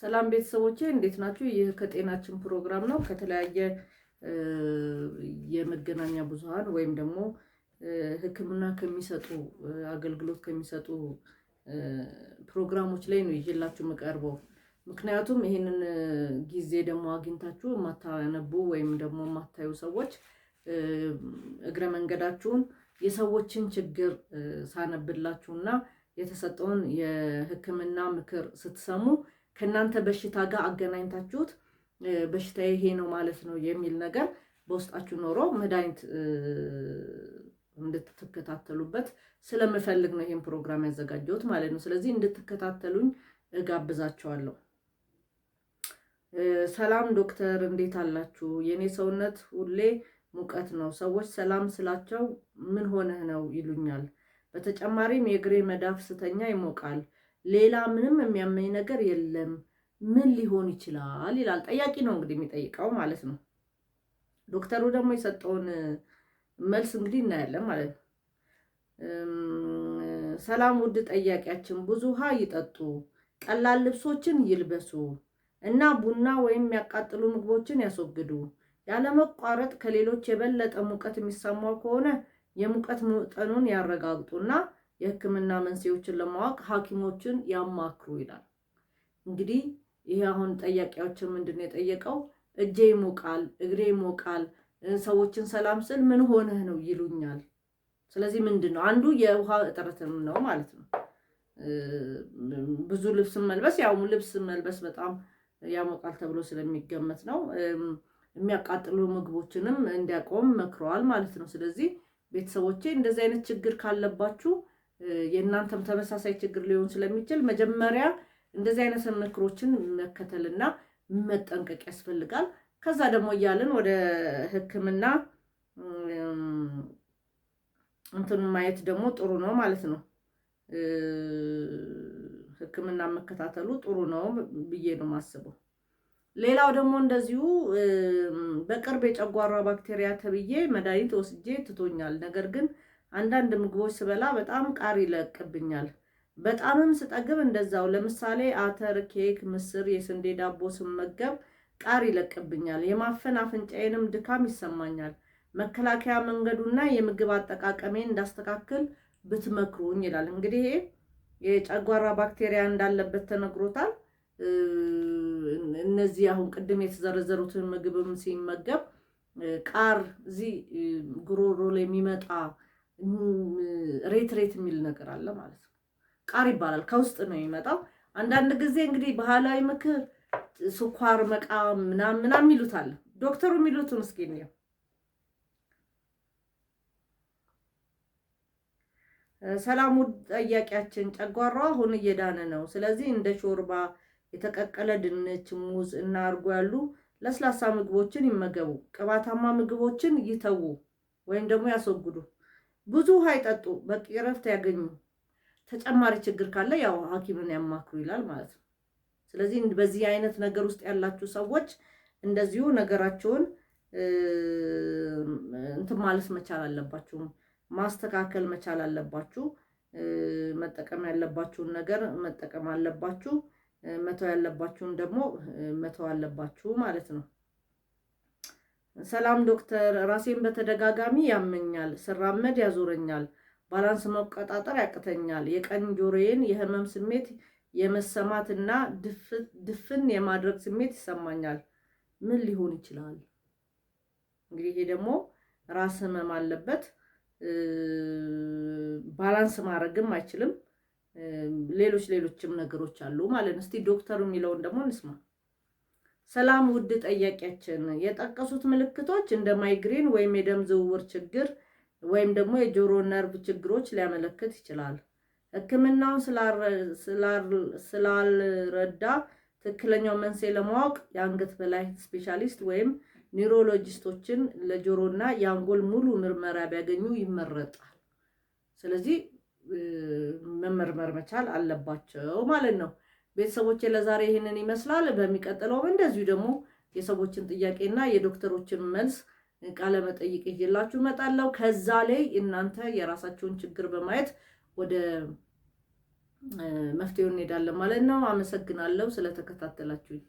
ሰላም ቤተሰቦቼ እንዴት ናችሁ? ይህ ከጤናችን ፕሮግራም ነው። ከተለያየ የመገናኛ ብዙኃን ወይም ደግሞ ሕክምና ከሚሰጡ አገልግሎት ከሚሰጡ ፕሮግራሞች ላይ ነው ይዤላችሁ የምቀርበው። ምክንያቱም ይህንን ጊዜ ደግሞ አግኝታችሁ የማታነቡ ወይም ደግሞ የማታዩ ሰዎች እግረ መንገዳችሁን የሰዎችን ችግር ሳነብላችሁና የተሰጠውን የሕክምና ምክር ስትሰሙ ከእናንተ በሽታ ጋር አገናኝታችሁት በሽታ ይሄ ነው ማለት ነው የሚል ነገር በውስጣችሁ ኖሮ መድኃኒት እንድትከታተሉበት ስለምፈልግ ነው ይህን ፕሮግራም ያዘጋጀሁት ማለት ነው። ስለዚህ እንድትከታተሉኝ እጋብዛችኋለሁ። ሰላም ዶክተር፣ እንዴት አላችሁ? የእኔ ሰውነት ሁሌ ሙቀት ነው። ሰዎች ሰላም ስላቸው ምን ሆነህ ነው ይሉኛል። በተጨማሪም የእግሬ መዳፍ ስተኛ ይሞቃል። ሌላ ምንም የሚያመኝ ነገር የለም። ምን ሊሆን ይችላል? ይላል። ጠያቂ ነው እንግዲህ የሚጠይቀው ማለት ነው። ዶክተሩ ደግሞ የሰጠውን መልስ እንግዲህ እናያለን ማለት ነው። ሰላም ውድ ጠያቂያችን፣ ብዙ ውሃ ይጠጡ፣ ቀላል ልብሶችን ይልበሱ እና ቡና ወይም የሚያቃጥሉ ምግቦችን ያስወግዱ። ያለመቋረጥ ከሌሎች የበለጠ ሙቀት የሚሰማው ከሆነ የሙቀት መጠኑን ያረጋግጡና የሕክምና መንስኤዎችን ለማወቅ ሐኪሞችን ያማክሩ ይላል። እንግዲህ ይሄ አሁን ጠያቂያችን ምንድን ነው የጠየቀው? እጄ ይሞቃል፣ እግሬ ይሞቃል፣ ሰዎችን ሰላም ስል ምን ሆነህ ነው ይሉኛል። ስለዚህ ምንድን ነው አንዱ የውሃ እጥረትም ነው ማለት ነው። ብዙ ልብስ መልበስ፣ ያው ልብስ መልበስ በጣም ያሞቃል ተብሎ ስለሚገመት ነው። የሚያቃጥሉ ምግቦችንም እንዲያቆም መክረዋል ማለት ነው። ስለዚህ ቤተሰቦቼ እንደዚህ አይነት ችግር ካለባችሁ የእናንተም ተመሳሳይ ችግር ሊሆን ስለሚችል መጀመሪያ እንደዚህ አይነት ምክሮችን መከተልና መጠንቀቅ ያስፈልጋል። ከዛ ደግሞ እያልን ወደ ሕክምና እንትን ማየት ደግሞ ጥሩ ነው ማለት ነው። ሕክምና መከታተሉ ጥሩ ነው ብዬ ነው የማስበው። ሌላው ደግሞ እንደዚሁ በቅርብ የጨጓራ ባክቴሪያ ተብዬ መድኃኒት ወስጄ ትቶኛል። ነገር ግን አንዳንድ ምግቦች ስበላ በጣም ቃር ይለቅብኛል። በጣምም ስጠግብ እንደዛው። ለምሳሌ አተር፣ ኬክ፣ ምስር፣ የስንዴ ዳቦ ስመገብ ቃር ይለቅብኛል። የማፈን አፍንጫዬንም ድካም ይሰማኛል። መከላከያ መንገዱና የምግብ አጠቃቀሜን እንዳስተካክል ብትመክሩኝ ይላል። እንግዲህ ይሄ የጨጓራ ባክቴሪያ እንዳለበት ተነግሮታል። እነዚህ አሁን ቅድም የተዘረዘሩትን ምግብም ሲመገብ ቃር እዚህ ጉሮሮ ላይ የሚመጣ ሬት ሬት የሚል ነገር አለ ማለት ነው። ቃር ይባላል። ከውስጥ ነው የሚመጣው። አንዳንድ ጊዜ እንግዲህ ባህላዊ ምክር ስኳር መቃም ምናምን ምናምን የሚሉት አለ። ዶክተሩ የሚሉትን እስኪ እንየው። ሰላም ውድ ጠያቂያችን፣ ጨጓራው አሁን እየዳነ ነው። ስለዚህ እንደ ሾርባ፣ የተቀቀለ ድንች፣ ሙዝ እና እርጎ ያሉ ለስላሳ ምግቦችን ይመገቡ። ቅባታማ ምግቦችን ይተዉ ወይም ደግሞ ያስወግዱ። ብዙ ውሃ ይጠጡ፣ በቂ እረፍት ያገኙ። ተጨማሪ ችግር ካለ ያው ሐኪምን ያማክሩ ይላል ማለት ነው። ስለዚህ በዚህ አይነት ነገር ውስጥ ያላችሁ ሰዎች እንደዚሁ ነገራቸውን እንትን ማለት መቻል አለባችሁ፣ ማስተካከል መቻል አለባችሁ። መጠቀም ያለባችሁን ነገር መጠቀም አለባችሁ። መተው ያለባችሁን ደግሞ መተው አለባችሁ ማለት ነው። ሰላም ዶክተር፣ ራሴን በተደጋጋሚ ያመኛል። ስራመድ ያዞረኛል። Balance መቆጣጠር ያቅተኛል። የቀኝ ጆሮዬን የህመም ስሜት የመሰማት እና ድፍን የማድረግ ስሜት ይሰማኛል። ምን ሊሆን ይችላል? እንግዲህ ይሄ ደግሞ ራስ ህመም አለበት። Balance ማድረግም አይችልም። ሌሎች ሌሎችም ነገሮች አሉ ማለት ነው። እስቲ ዶክተሩ የሚለውን ደግሞ እንስማ። ሰላም ውድ ጠያቂያችን፣ የጠቀሱት ምልክቶች እንደ ማይግሬን ወይም የደም ዝውውር ችግር ወይም ደግሞ የጆሮ ነርቭ ችግሮች ሊያመለክት ይችላል። ሕክምናውን ስላልረዳ ትክክለኛው መንስኤ ለማወቅ የአንገት በላይ ስፔሻሊስት ወይም ኒውሮሎጂስቶችን ለጆሮና የአንጎል ሙሉ ምርመራ ቢያገኙ ይመረጣል። ስለዚህ መመርመር መቻል አለባቸው ማለት ነው። ቤተሰቦቼ ለዛሬ ይህንን ይመስላል። በሚቀጥለውም እንደዚሁ ደግሞ የሰዎችን ጥያቄና የዶክተሮችን መልስ ቃለ መጠይቅ ይዤላችሁ እመጣለሁ። ከዛ ላይ እናንተ የራሳችሁን ችግር በማየት ወደ መፍትሄውን እንሄዳለን ማለት ነው። አመሰግናለሁ ስለተከታተላችሁኝ።